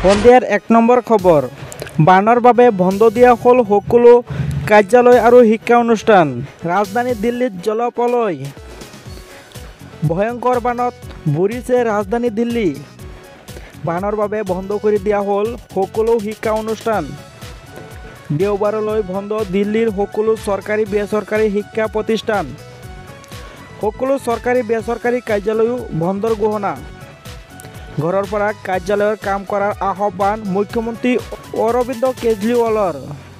সন্ধিয়াৰ এক নম্বৰ খবৰ, বানৰ বাবে বন্ধ দিয়া হ'ল সকলো কাৰ্যালয় আৰু শিক্ষা অনুষ্ঠান। ৰাজধানী দিল্লীত জলপ্ৰলয়, ভয়ংকৰ বানত বুৰিছে ৰাজধানী দিল্লী। বানৰ বাবে বন্ধ কৰি দিয়া হ'ল সকলো শিক্ষা অনুষ্ঠান। দেওবাৰলৈ বন্ধ দিল্লীৰ সকলো চৰকাৰী বেচৰকাৰী শিক্ষা প্ৰতিষ্ঠান। সকলো চৰকাৰী বেচৰকাৰী কাৰ্যালয়ো বন্ধৰ ঘোষণা। ঘৰৰ পৰা কাৰ্যালয়ৰ কাম কৰাৰ আহ্বান মুখ্যমন্ত্ৰী অৰবিন্দ কেজৰিৱালৰ।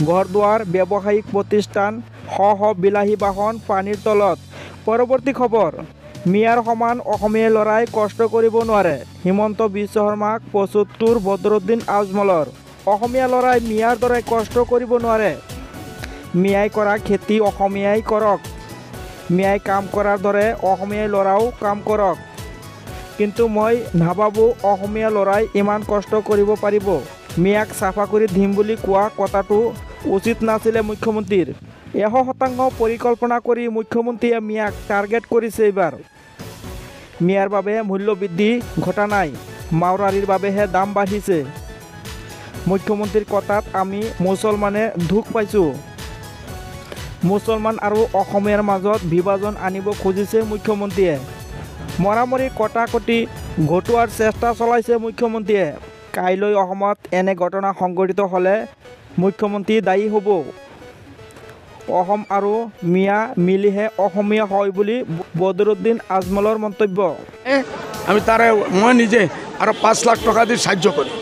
ঘৰ দুৱাৰ, ব্যৱসায়িক প্ৰতিষ্ঠান, শ শ বিলাসী বাহন পানীৰ তলত। পৰৱৰ্তী খবৰ, মিয়াৰ সমান অসমীয়া ল'ৰাই কষ্ট কৰিব নোৱাৰে, হিমন্ত বিশ্ব শৰ্মাক ৭৫ বদৰুদ্দিন আজমলৰ। অসমীয়া ল'ৰাই মিয়াৰ দৰে কষ্ট কৰিব নোৱাৰে, মিয়াই কৰা খেতি অসমীয়াই কৰক, মিয়াই কাম কৰাৰ দৰে অসমীয়া ল'ৰাও কাম কৰক। কিন্তু মই নাভাবোঁ অসমীয়া ল'ৰাই ইমান কষ্ট কৰিব পাৰিব। মিয়াক চাফা কৰি দিম বুলি কোৱা কথাটো উচিত নাছিলে মুখ্যমন্ত্ৰীৰ। ১০০% পৰিকল্পনা কৰি মুখ্যমন্ত্ৰীয়ে মিয়াক টাৰ্গেট কৰিছে এইবাৰ। মিয়াৰ বাবে মূল্যবৃদ্ধি ঘটা নাই, মাৰোৱাৰীৰ বাবেহে দাম বাঢ়িছে। মুখ্যমন্ত্ৰীৰ কথাত আমি মুছলমানে দুখ পাইছোঁ। মুছলমান আৰু অসমীয়াৰ মাজত বিভাজন আনিব খুজিছে মুখ্যমন্ত্ৰীয়ে। মৰামৰি কটাকটি ঘটোৱাৰ চেষ্টা চলাইছে মুখ্যমন্ত্ৰীয়ে। কাইলৈ অসমত এনে ঘটনা সংঘটিত হ'লে মুখ্যমন্ত্ৰী দায়ী হ'ব। অসম আৰু মিয়া মিলিহে অসমীয়া হয় বুলি বদৰুদ্দিন আজমলৰ মন্তব্য। আমি তাৰে মই নিজে আৰু ৫ লাখ টকা দি সাহায্য কৰিম,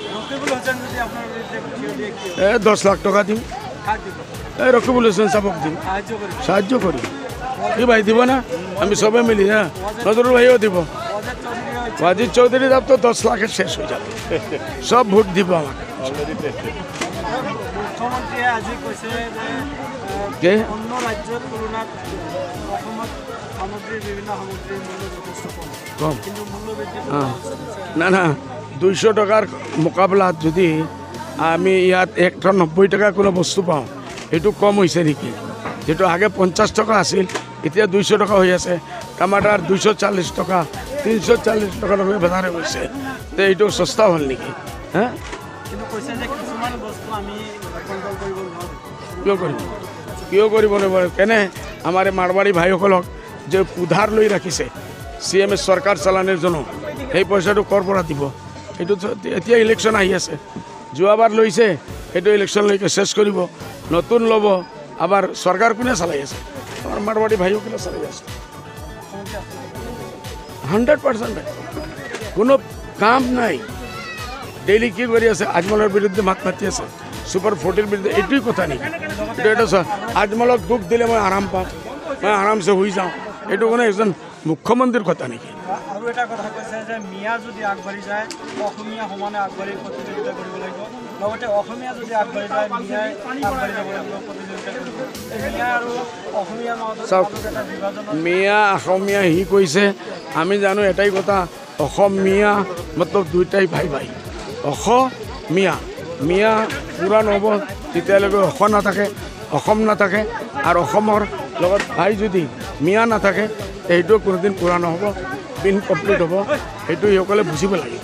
১০ লাখ টকা দিম, এই ৰকিবুল হুছেইন চাবক দিম, সাহায্য কৰিম। কি ভাই দিব না? আমি সবে মিলি, হ্যাঁ, নজরুল ভাইও দিব, ওয়াজিদ চৌধুরী দাম তো ১০ লাখের শেষ হয়ে যাবে, সব ভোট দিব আমাকে। কম না না, ২০০ টকাৰ মোকাবিলাত যদি আমি ইয়াত ১৯০ টকা কোনো বস্তু পাওঁ, সেইটো কম হৈছে নেকি? যিটো আগে ৫০ টকা আছিল, এতিয়া ২০০ টকা হৈ আছে। টমাটাৰ ২৪০ টকা, ৩৪০ টকালৈকে বজাৰে গৈছে, তে এইটো সস্তা হ'ল নেকি? হা, কিয় কৰিব, কিয় কৰিব নোৱাৰে? কেনে আমাৰ এই মাৰৱাৰী ভাইসকলক যে উধাৰ লৈ ৰাখিছে চি এম এ চৰকাৰ চালানিৰ জন্য, সেই পইচাটো ক'ৰ পৰা দিব? সেইটো এতিয়া ইলেকশ্যন আহি আছে, যোৱাবাৰ লৈছে, সেইটো ইলেকশ্যনলৈকে শেষ কৰিব, নতুন ল'ব। আবাৰ চৰকাৰ কোনে চালাই আছে? আমাৰ মাৰৱাৰী ভাইসকলে চালাই আছে। 100% কোনো কাম নাই। ডেইলি কি কৰি আছে? আজমলৰ বিৰুদ্ধে মাত মাতি আছে, ছুপাৰ 40ৰ বিৰুদ্ধে। এইটোৱেই কথা নেকি? এইটো এটা আজমলক দুখ দিলে মই আৰাম পাম, মই আৰামছে শুই যাওঁ, এইটো কোনো এজন মুখ্যমন্ত্ৰীৰ কথা নেকি? আৰু এটা কথা কৈছে যে মিয়া যদি আগবাঢ়ি যায়, অসমীয়া সমানে আগবাঢ়ি প্ৰতিযোগিতা কৰিব লাগিব, লগতে অসমীয়া যদি আগবাঢ়ি যায়, মিয়াই আগবাঢ়ি যাব লাগিব প্ৰতিযোগিতা কৰিব। মিয়া আৰু অসমীয়াৰ মাজত চাওক, মিয়া অসমীয়া সি কৈছে, আমি জানো এটাই কথা, অসমীয়া মতলব দুইটাই ভাই ভাই। অসমীয়া মিয়া পূৰা নহ'ব তেতিয়ালৈকে অসম নাথাকে, অসম নাথাকে, আৰু অসমৰ লগত ভাই যদি মিয়া নাথাকে, সেইটো কোনোদিন পূৰা নহ'ব, ইনকমপ্লিট হ'ব। সেইটো সিসকলে বুজিব লাগিব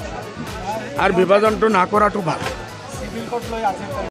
আৰু বিভাজনটো নকৰাটো ভাল।